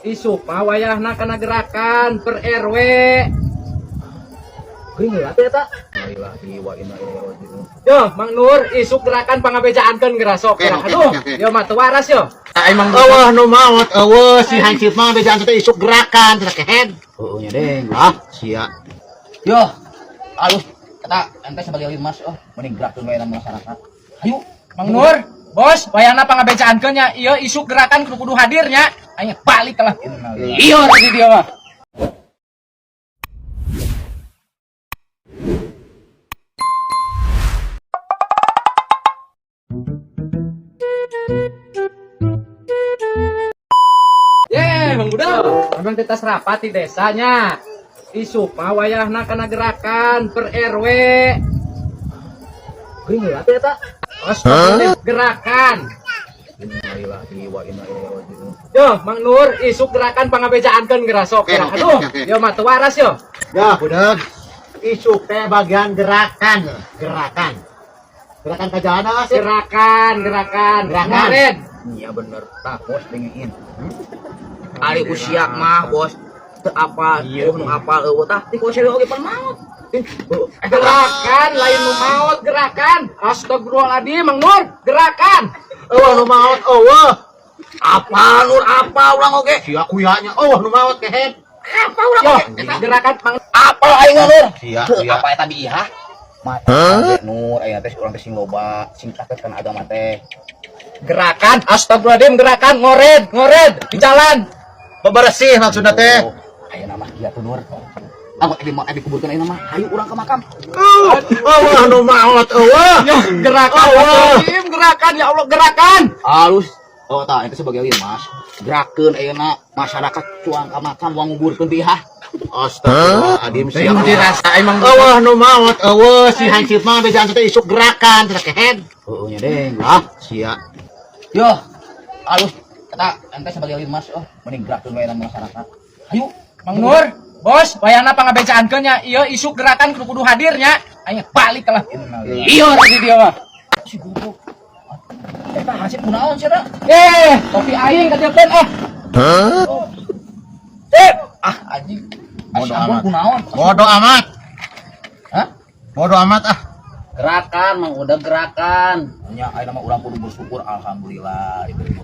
Isuk mah wayahna kana gerakan per RW. Geuing heula teh eta. Innalillahi wa inna ilaihi raji'un. Yo, Mang Nur, isuk gerakan pangabejaankeun geura sok. Oke, oke, Aduh, oke, oke. yo mah teu waras yo. Emang Eueuh nu maot, eueuh si hansip mah bejaan teh isuk gerakan teh kehed. Heueuh nya deng. Ah, sia. Yo, alus eta ente sebagai linmas oh, mending gerakkeun we masyarakat. Hayu. Mang Nur, bos, wayahna pangabejaankeun nya, ieu isuk gerakan kudu kudu hadir nya. Aing balik lah. Lieur di dia mah. Ye, Mang Budal. Memang kita rapat di desanya. Isuk mah wayahna kana gerakan per RW. Geuing heula teh eta. Astagfirullah, gerakan. Innalillahi wa inna ilaihi raji'un. Yo, Mang Nur, isuk gerakan pangabejaankeun geura sok. Oke, oke, Aduh, oke, oke. yo mah teu waras yo. Ya, budak. Isuk teh bagian gerakan, gerakan. Gerakan ka jalan sih. Gerakan, gerakan, Gerakan. Kemarin. Iya bener, tah bos dengein. Ari usia mah bos teu apal, eueuh nu apal eueuh tah ti koseu oge pan maot. Gerakan lain nu maot gerakan. Astagfirullahaladzim, Mang Nur, gerakan. Eueuh nu maot, eueuh. Apa Nur apa urang oge? Sia kuyanya, eueuh nu maot kehed. Apa urang Yo, oge? gerakan Mang Apa aing mah, Nur? Sia, Teu sia. apa eta biih? Mata Nur aya teh urang teh sing loba, sing caket kana agama teh. Gerakan, astagfirullahaladzim, gerakan ngored, ngored di jalan. Bebersih maksudna teh. Oh, ayeuna mah kieu tuh Nur. Aku abi mau abi kuburkeun ayeuna mah, hayu urang ke makam. Eueuh nu maot, eueuh. Yo, gerakan, astagfirullahaladzim, gerakan, ya Allah, gerakan. Halus. Oh tah itu sebagai linmas. Gerakeun ayeuna masyarakat cuang ka makam wang nguburkeun biih. Astagfirullahaladzim, sia. Dirasa emang Eueuh nu maot, eueuh si hansip mah bejaan teh isuk gerakan teh kehed. Heueuh nya deng. Ah, sia. Yo, alus eta ente sebagai linmas oh, mending gerakkeun we masyarakat. Hayu. Mang Nur, bos, wayahna pangabejaankeun nya, ieu isuk gerakan kudu kudu hadir nya. Aing balik lah. Lieur di dia mah. Si goblok. Eta hansip kunaon sia da? Eh, topi aing kadieukeun ah. Eh, Ah anjing. Bodoh Si Ambon amat. kunaon? Bodoh amat. Hah? Bodoh amat ah. Gerakan mang udah gerakan. Nya ayeuna mah urang kudu bersyukur alhamdulillah diberi.